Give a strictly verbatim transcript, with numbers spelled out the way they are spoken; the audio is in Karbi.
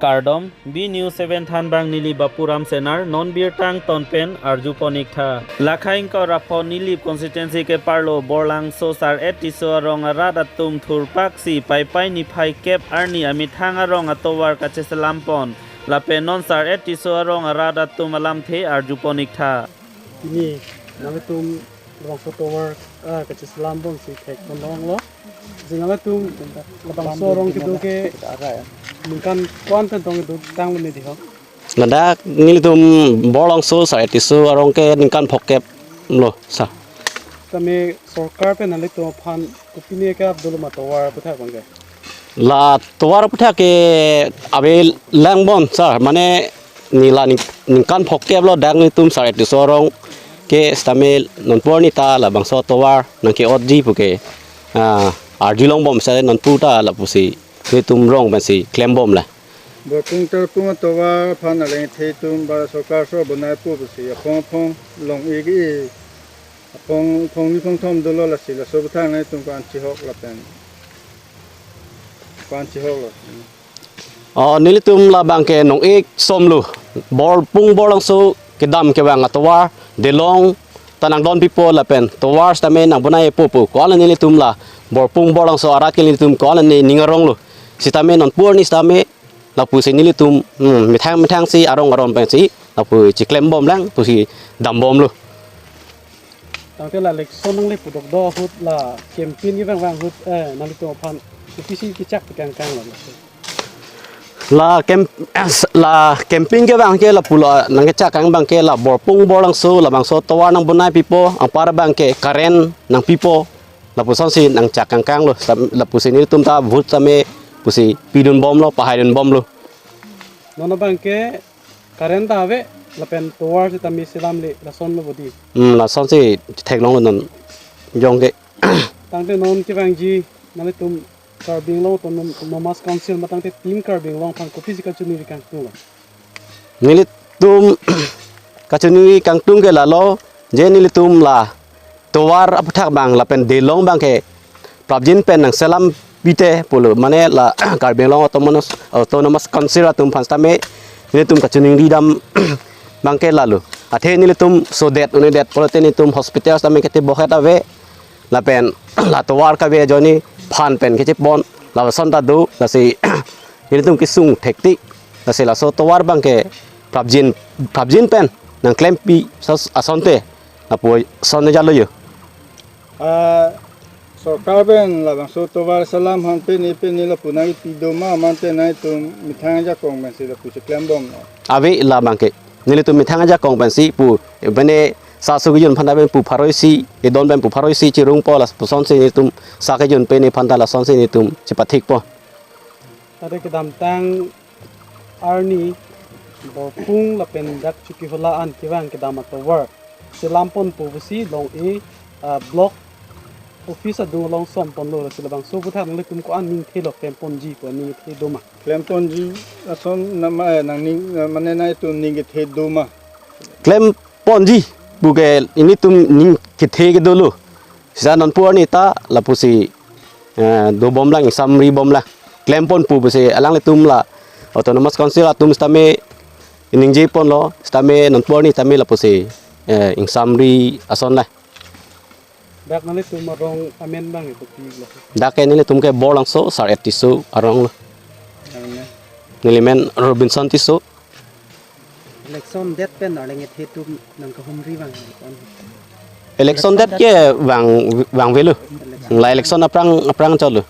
Kardom, B News seven thanbang neli Bapuram Senar, non birta angton pen arjupon ik tha. Lakha ingkoi ra pho Nilip constituency keparlo Borlangso Sar-et Tisso arong arat atum thurpaksi Paipai niphai kep arni amethang arong atovar kacheselampon. Lapen non Sar-et Tisso arong arat atum alamthe arjupon ik tha. Pini nanglitum labangso tovar, ah, kacheselambomsi thekponlonglo. Jing nanglitum labangso arong kedo ke ningkan ko-an pen tong kedo tanglo ne di ho? Ladak nelitum Borlangso Sar-et Tisso arong ke ningkan phokep lo sa. Tame sorkar pen nanglitum aphan kopine ke ap dolo ma tovar aputhak abang ke? La tovar aputhak ke ave langbom sir, mane neli la ning-, ningkan phokep lo dak nelitum Sar-et Tisso arong ke sitame nonpu arni ta labangso tovar nangke-otji puke, ah, arjulongbom sir, nonpu ta lapusi nelitum rong pensi klembom la. Borpung Terpung atovar aphan alang ethe atum ba sorkar so bonai pu pusi aphong aphong long-ik-i, aphong, aphong ni aphong thom dolo, lasi laso aputhak nangtum ko-an chihok lapen ko-an chihok lo. Oh, nelitum labang ke nong-ik somlo. Borpung Borlangso kedam kevang atovar delong ta nangdon pipo lapen tovar sitame nangbonai-po pu ko-an nelitum la Borpung Borlangso arat ke nelitum ko-an ne ning arong lo. Sitame nonpu arni sitame lapusi nelitum, hmm, methang methangsi arong aron pensi lapu chiklembom lang pusi dambomlo. Tangte la election nangle pudok do ahut la campaign kevang vang ahut, eh, nanglitum aphan kopisi kechak tekang kang lo? La camp-, la campaign kevang ke lapulo nangkechak kang abang ke la Borpung Borlangso labangso tovar nangbonai pipo, anpar abang ke current nangpipo, lapusonsi nangchak kang kang lo, sam-, lapusi nelitum ta vote sitame pusi pidunbomlo, pahaidunbomlo. Non abang ke current ta ave, lapen tovar sitame selamle, lasonlo bodi. Hmm, lasonsi theklonglo non jong ke. Tangte non kevangji nanglitum Karbi Anglong Autonom-, Autonomous Council matangte Team Karbi Anglong aphan kopisi kachiningri kangtung lo? Nelitum kachiningri kangtung ke lalo, je nelitum la tovar aputhak abang lapen delong abang ke prapjin pen nangselam pite pulo, mane la Karbi Anglong Autonomous, Autonomous Council atum aphan sitame nelitum kachiningri dam abang ke lalo. Athe nelitum sodet, unidet pulote nelitum hospital sitame kete bohet ave, lapen la tovar kave ajoine phan pen kechepon, lason ta do, lasi nelitum kesung thektik, lasi laso tovar abang ke prapjin, prapjin pen nangklempi sas-, asonte, lapuson jalo yo. Ah, sorkar pen labangso tovar selam aphan pini pini lapu nangpi doma, mante nangtum methang ajakong pensi lapu chiklembom lo? Ave, labang ke nelitum methang ajakong pensi pu, bene sa su kejun aphan pen pu pharo isi, edon pen pu pharo isi chirungpo, lapusonsi nelitum sa kejun pini aphan ta lasonsi nelitum chipathikpo. Tangte kedamtang arni Borpung lapen dak Chokihola an kevang kedam atovar selamponpo pusi long-e, ah, block office adung along somponlo, lasi labangso aputhak nanglitum ko-an ningthelo, klemponji pu ningthe doma? Klemponji ason nama, eh, nangning, eh, mane nangtum ning kethe doma? Klemponji puke nelitum ning kethe ke dolo. Sisa nonpu arni ta lapusi, eh, dobom lang, ingsamribom lang. Klemponpo pusi alanglitum la Autonomous Council atum sitame ningjeponlo, sitame nonpu arni sitame lapusi, eh, ingsamri ason la. Dak nanglitum arong amen abang kopi lo? Dak ke nelitum ke Borlangso Sar-et Tisso arong lo. Amen. Neli men Robinson Tisso. Election det pen arleng ethe atum nangkahumri vang. Election det ke vang, vangvelo. Election. La election aphrang, aphrang cholo.